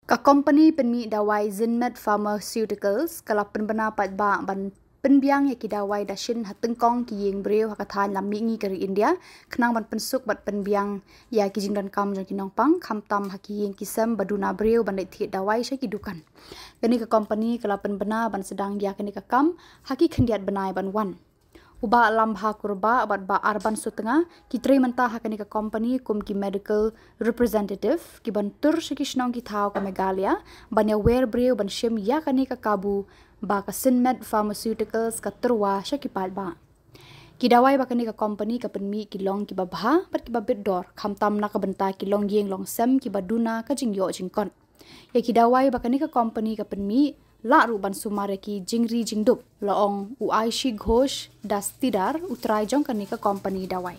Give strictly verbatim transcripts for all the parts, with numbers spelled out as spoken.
Ka kompani pynmih dawai Zinmed Pharmaceuticals ka la pynbna paidbah ban pynbiang ïa ki dawai dashin ha tyngkong ki ïing briew ha ka thaiñ lam mihngi ka ri India, khnang ban pynsuk bad pynbiang ïa ki jingdonkam jong ki nongpang, khamtam ha ki ïing ki sem ba duna briew ban leit thied dawai sha ki dukan. Kane ka kompani ka la pynbna ban sdang ïa kane ka kam ha ki khyndiat bnai ban wan. U Bah Lambha Kurbah bad Bah Arban Sutnga ki trei mynta ha kane ka kompani kum ki medical representative, ki ban tur sha ki shnong ki thaw ka Meghalaya ban ïawer briew ban shim ïa kane ka kabu ba ka Zinmed Pharmaceuticals ka tyrwa sha ki paidbah. Ki dawai ba kane ka kompani ka pynmih ki long kiba bha bad kiba bit dor, khamtam na ka bynta ki longïing longsem kiba duna ka jingïoh jingkot. Ïa ki dawai ba kane ka kompani ka pynmih lah ruh ban sumar ïa ki jingri jingdup, la ong u Aishi Ghosh Dastidar, u trai jong kane ka kompani dawai.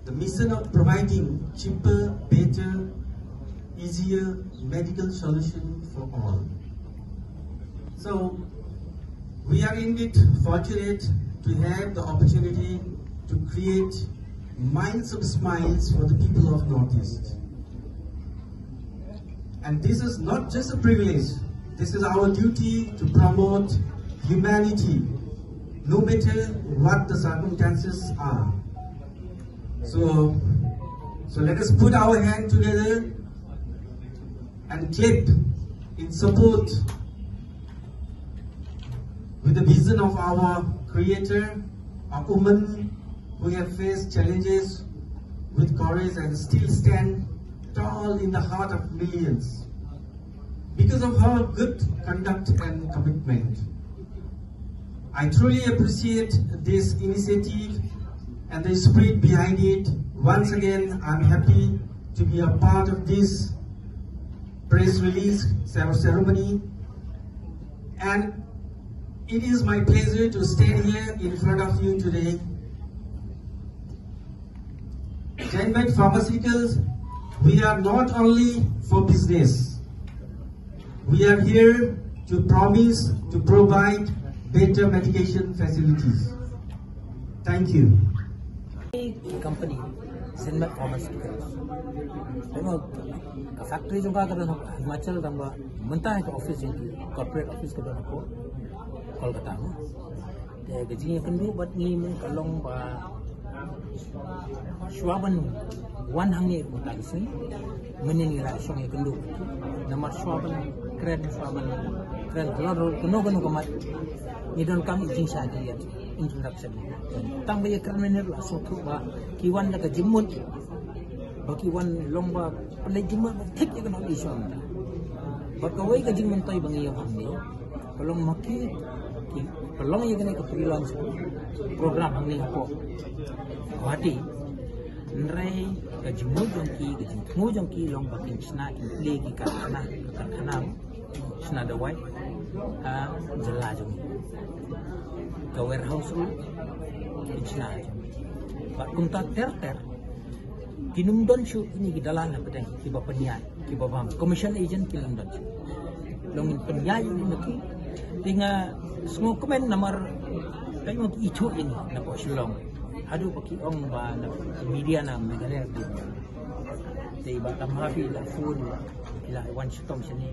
The mission of providing cheaper, better, easier medical solution for all. So, we are indeed fortunate to have the opportunity to create miles of smiles for the people of Northeast. And this is not just a privilege, this is our duty to promote humanity, no matter what the circumstances are. So, so let us put our hand together and clap in support with the vision of our creator, a woman who have faced challenges with courage and still stand tall in the heart of millions because of her good conduct and commitment. I truly appreciate this initiative and the spirit behind it. Once again, I'm happy to be a part of this press release ceremony, and it is my pleasure to stand here in front of you today. Zinmed Pharmaceuticals, we are not only for business, we are here to promise to provide better medication facilities. Thank you. Company Zinmed Pharmaceuticals. Tengok factory jong ka ka don Himachal, tang ba mynta ka office jong ki, corporate office ka don ha Kolkata mo. Te ka jingïakynduh bad ngi mo ka long ba shuwa ban wan hangne mynta ka sngi, mynne ngi la shong ïakynduh. Namar shuwa ban kren, shuwa ban kren halor kano kano ka mat, ngi donkam i jingshai, introduction. Tang ba ïakren mynne la sngewthuh ba ki wan da ka jingmut, ba ki wan long ba pynleit jingmut ba thik ïa kano i shong. Bad kawei ka jingmyntoi ba ngi ïoh hangne ka long ma ki, ki pynlong ïa kane ka pre-launch program hangne hapoh Guwahati. Hynrei ka jingmut jong ki, ka jingthmu jong ki long ba kin shna, kin plie ki karkhana, ka karkhana shna dawai ha jylla jong ngi. Ka warehouse ruh kin shna jong ngi. Bad kumta ter ter, kin ym don shuh kine ki dalal hapdeng kiba pynïaid, kiba bam. Commission agent kin ym don shuh. Long ngin pynïaid ïa ki. Te nga sngewkmen namar ka ïoh ki ithuh ïa ngi na poh Shillong. Haduh ba ki ong ba na media na Meghalaya. Te ba tam ha phi la phone, phi la wan shitom shane.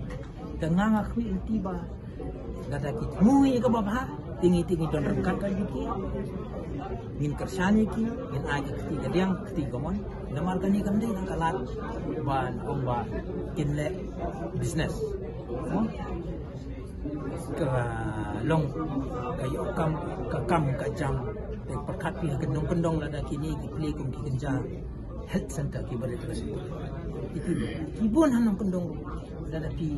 Te nga nga khmih lynti ba lada ki thmu ïa kaba bha, te ngi, te ngi don ryngkat ka jong ki. Ngin kyrshan ïa ki, ngin ai ka kti kadiang, kti kamon. Namar kane kam dei tang ka lad ban ong ba kin leh business. Mo? Ka long ka ïoh kam, ka kam ka jam. Te pyrkhat phi ha ka nongkyndong lada kine ki plie kum ki kynja health center kiba rit ka. Ki, ki bun ha nongkyndong lada phi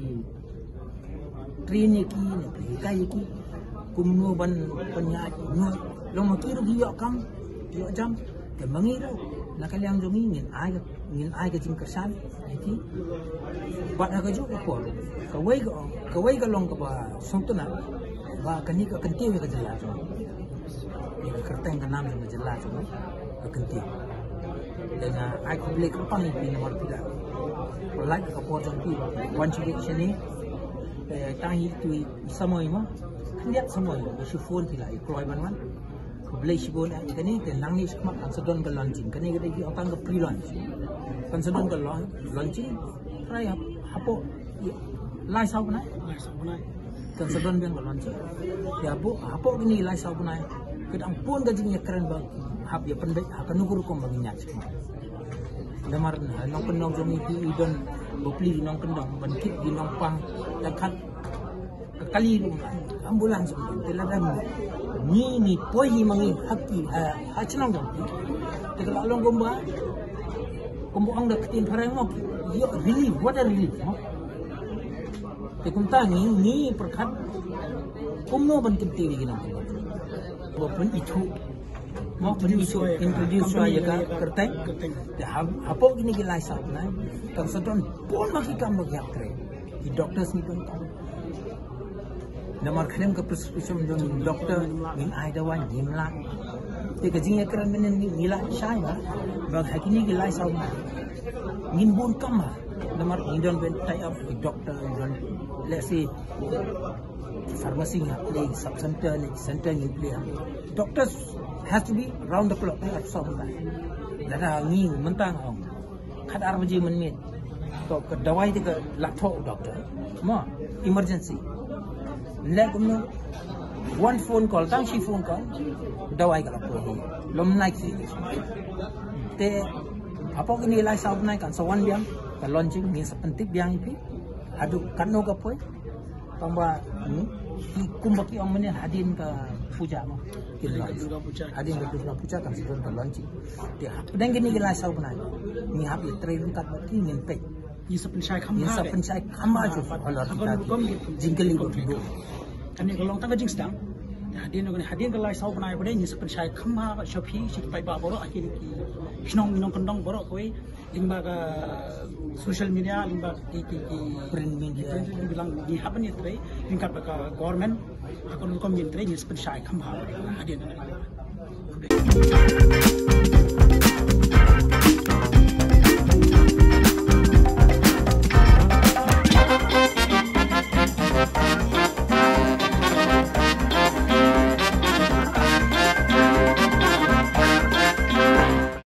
train ïa ki, ne phi hikai ïa ki kumno ban pynïaid, kumno long ma ki ruh ki ïoh kam, ïoh jam. Te ma ngi ruh na ka liang jong ngi ngin ai, ngin ai ka jingkyrshan ïa ki. Bad ha kajuh ka por, kawei ka, kawei ka long kaba sngewtynnat ba kane ka kyntiew ïa ka jylla jong ngi, ïa ka kyrteng ka nam jong ka jylla jong ngi, ka kyntiew. Te nga ai khublei kyrpang ïa phi namar phi la pynlait ka por jong phi wan sha shane. Te tang hi tu i samoi mo, khyndiat samoi mo, shu phone phi la i kloi ban wan. Khublei shibun ïa kane. Te nangne shakhmat kan sa don ka launching. Kane ka dei ki ong tang ka pre-launch. Kan sa don ka launch, launching. Trai hap Hapoh lai saw bnai. Kan sa don biang ka launching. Ïa hapoh, hapoh kine lai saw bnai, ka dang bun ka jingïakren ba hap ïa pynbeit ha kano ka rukom ba ngin ïaid. Namar nongkyndong jong ngi ki don bapli nongkyndong ban kit ki nongpang, tang kat ka kali ruh, ambulance ruh te la dang. Ngi, ngi poi hi ma ngi ha ki, ha, ha chnong jong ki. Te ka la long kumba, kumba ong da ka ktien phareng mo, ïoh relief, what a relief mo. Te kumta ngi, ngi pyrkhat kumno ban kyntiew ïa ki nongkyndong. Ba pynithuh mo, pynithuh, introduce ïa ka kyrteng. Te ha, hapoh kine ki lai saw bnai kan sa don bun ma ki kam ba ki hap trei. Ki doctors ngi pyndonkam. Namar khlem ka prescription jong doctor ngin ai dawai ngim lah. Te ka jingïakren mynnin ngi, ngi lah shai ba, ba ha kine ki lai saw bnai ngin bun kam ba. Namar ngi don ban tie up with doctor, ngi don, let's say, pharmacy ngi plie, sub center ne center ngi plie. Doctors has to be round the clock, eh, at saw bnai. Lada ngi mynta nga ong khat ar baje mynmiet, to ka dawai te ka la thoh doctor mo, emergency. Leh kumno, one phone call, tang shi phone call, dawai ka la poi hi lum nai ki. Te hapoh kine lai saw bnai kan sa wan biang ka launching, ngin sa pyntip biang ïa phi haduh katno ka poi. Tang ba, hmm, ki, kumba ki ong mynne, hadien ka puja mo, ki launch. Hadien ka Durga Puja kan sa don ka launching. Te hapdeng kine ki lai saw bnai ngi hap ïa trei ryngkat bad ki, ngin peit. Ngin sa pynshai kham bha. Ngin sa pynshai kham bha jong ki, halor kita ki jingkylli ba ki buh. Kane ka long tang ka jingsdang. Hadien, hadien ka lai saw bnai ba dei ngin sa pynshai kham bha sha phi, sha ki paidbah baroh, ha ki, ki shnong, nongkyndong baroh kawei. Lyngba ka social media, lyngba ki, ki, ki print media, print media, bilang ngi hap ban ïatrei ryngkat bad ka government. Ha kano ka rukom ngin trei, ngin sa pynshai kham bha hadien.